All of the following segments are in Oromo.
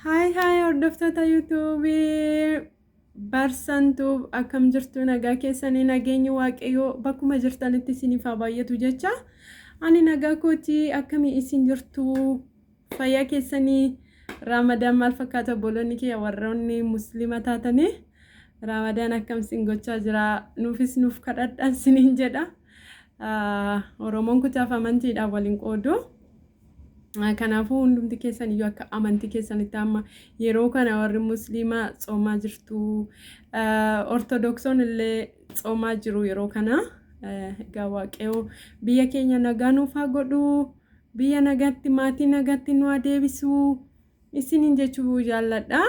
Haay haay, hordoftoota YouTubeii Barsantuuf, akkam jirtu? Nagaa keessanii? Nageenyi Waaqayyoo bakkuma jirtanitti isiniif haa baay'atu jecha. Ani nagaa kootii. Akkamii isin jirtu? Fayyaa keessanii? Raamadaan maal fakkaata? Obboloonni kiyya warroonni Musliima taatanii, Raamadaan akkam isin gochaa jira? Nuufis nuuf kadhadhaan isiniin jedha. Oromoon kutaaf amantiidhaan waliin qoodu. Kanaafuu hundumti keessan iyyuu akka amantii keessanitti amma yeroo kana warri Musliimaa tsoomaa jirtu, Ortodoksoon illee tsoomaa jiru yeroo kana. Egaa Waaqayyo biyya keenya nagaa nuuf haa godhu, biyya nagaatti, maatii nagaatti nu haa deebisu isiniin jechuu jaalladha.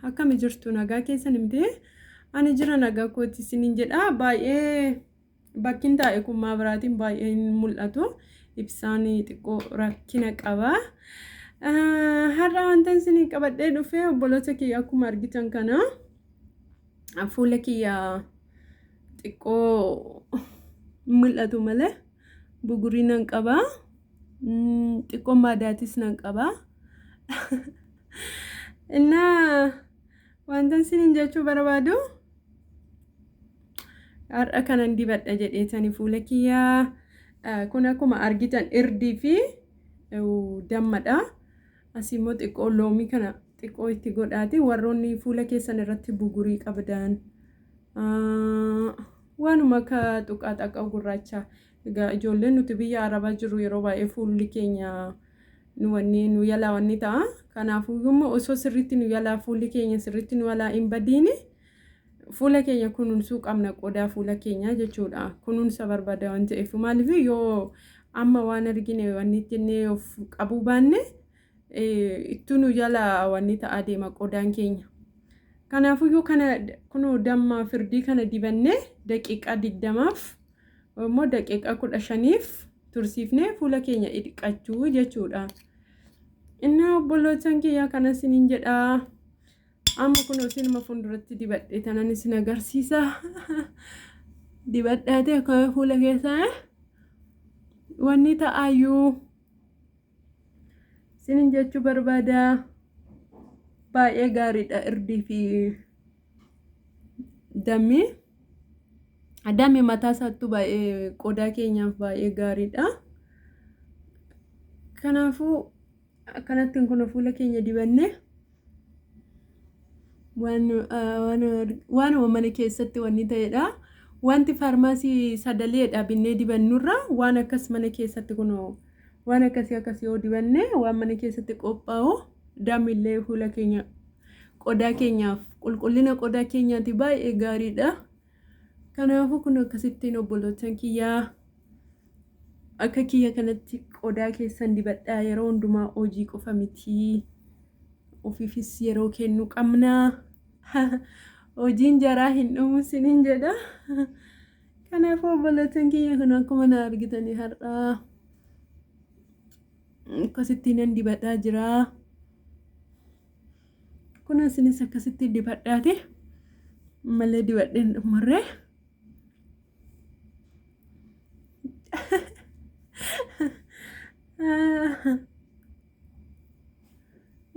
Akkami jirtu? Nagaa keessan miti? Ani jira, nagaa kooti isiniin jedha. Baay'ee bakkin taa'e kun maa biraatiin baay'ee hin mul'atu. Ibsaan xiqqoo rakkina qaba. Har'a wanta isinii qabadhee dhufe, obboloota kiyya, akkuma argitan kana fuula kiyya xiqqoo mul'atu malee bugurii nan qaba. Xiqqoo maadaatis nan qaba. Innaa wanta isiniin jechuu barbaadu, har'a kanan dibadha jedheetani fuula kiyyaa kun akkuma argitan irdii fi dammadha. Asii immoo xiqqoo loomii kana xiqqoo itti godhaati, warroonni fuula keessan irratti bugurii qabdan, waanuma akka tuqaa xaqa gurraacha. Egaa ijoolleen nuti biyya Arabaa jirru yeroo baay'ee fuulli keenya nu wanni nu yalaa wanni ta'a. Kanaafuu immoo osoo sirriitti nu yalaa, fuulli keenya sirriitti nu yalaa hin badiini, fuula keenya kunuunsuu qabna, qodaa fuula keenyaa jechuudha. Kunuunsa barbaada waan ta'eef, maaliif yoo amma waan argine wanni jennee of qabuu baanne, ittuu nu jala wanni ta'aa deema qodaan keenya. Kanaafuyyuu kana kunoo damma firdii kana dibannee daqiiqaa 20f immoo daqiiqaa 15f tursiifnee fuula keenya dhiqachuu jechuudha. Inni obbolootan kiyyaa kana isiniin jedhaa. Amma kun isinuma fuulduratti dibadhe tanan isin agarsiisa. Dibadhaate akka fuula keessaa wanni ta'aayyuu isinin jechuu barbaada. Baay'ee gaariidha irdii fi dammi. Dammi mataa isaattuu baay'ee qodaa keenyaaf baay'ee gaariidha. Kanaafuu akkanattiin kun fuula keenya dibannee waanuma mana keessatti wanni ta'edha. Wanti faarmaasii sadaleedha binnee dibannurra waan akkas mana keessatti kun waan akkasii akkasii yoo dibanne, waan mana keessatti qophaa'u, dammillee fuula keenya, qodaa keenyaaf, qulqullina qodaa keenyaati baay'ee gaariidha. Kanaafuu kun akkasittiin, obbolootan kiyyaa, akka kiyya kanatti qodaa keessan dibadhaa. Yeroo hundumaa hojii qofa miti. Ofiifis yeroo kennuu qabna. Hojiin jaraa hin dhumu isiniin jedha. Kanaafuu obbolootan kiyya, kun akkuma na argitanii har'aa akkasitti nan dibadhaa jira. Kun isinis akkasitti dibadhaati. Malee dibadheen dhumarree.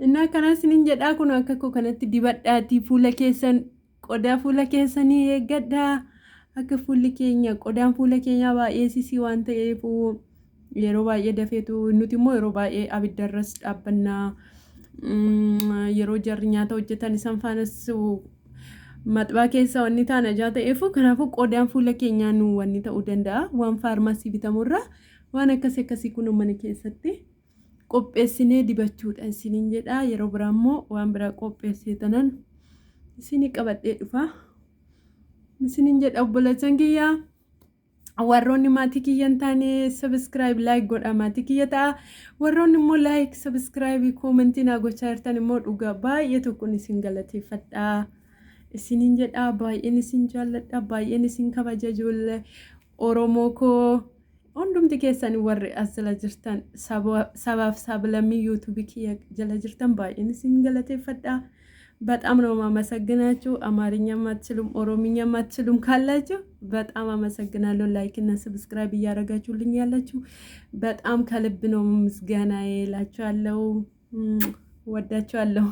Innaa akkana isiniin jedhaa, kun akka koo kanatti dibadhaatii fuula keessan, qodaa fuula keessanii eeggadhaa. Akka fuulli keenya, qodaan fuula keenyaa baay'ee sisii waan ta'eef, yeroo baay'ee dafeetu, nuti immoo yeroo baay'ee abiddarras dhaabbannaa, yeroo jarri nyaata hojjetan isaan faanas maxbaa keessa wanni taana ijaa ta'eef, kanaafuu qodaan fuula keenyaa nu wanni ta'uu danda'a. Waan faarmaasii bitamurra waan akkasii akkasii kun mana keessatti qopheessinee dibachuudha isiniin jedha. Yeroo biraa immoo waan biraa qopheessee tanan isinii qabadhee dhufa isiniin jedha. Obboleessan kiyyaa, warroonni maatii kiyya hin taane, subscribe, like godha, maatii kiyya ta'a. Warroonni immoo like, subscribe, commentii naa gochaa jirtan immoo dhugaa baay'ee tokkoon isin galateeffadha isiniin jedha. Baay'een isin jaalladha, baay'een isin kabaja. Ijoollee Oromoo koo hundumti keessan, warri as jala jirtan, sabaaf sablammii YouTubeii kiyya jala jirtan, baay'een isin galateeffadha. በጣም ነው የማመሰግናችሁ። አማርኛም አትችሉም ኦሮምኛም አትችሉም ካላችሁ በጣም አመሰግናለሁ። Like እና subscribe እያደረጋችሁልኝ ያላችሁ በጣም ከልብ ነው ምስጋናዬ እላችኋለሁ። ወዳችኋለሁ።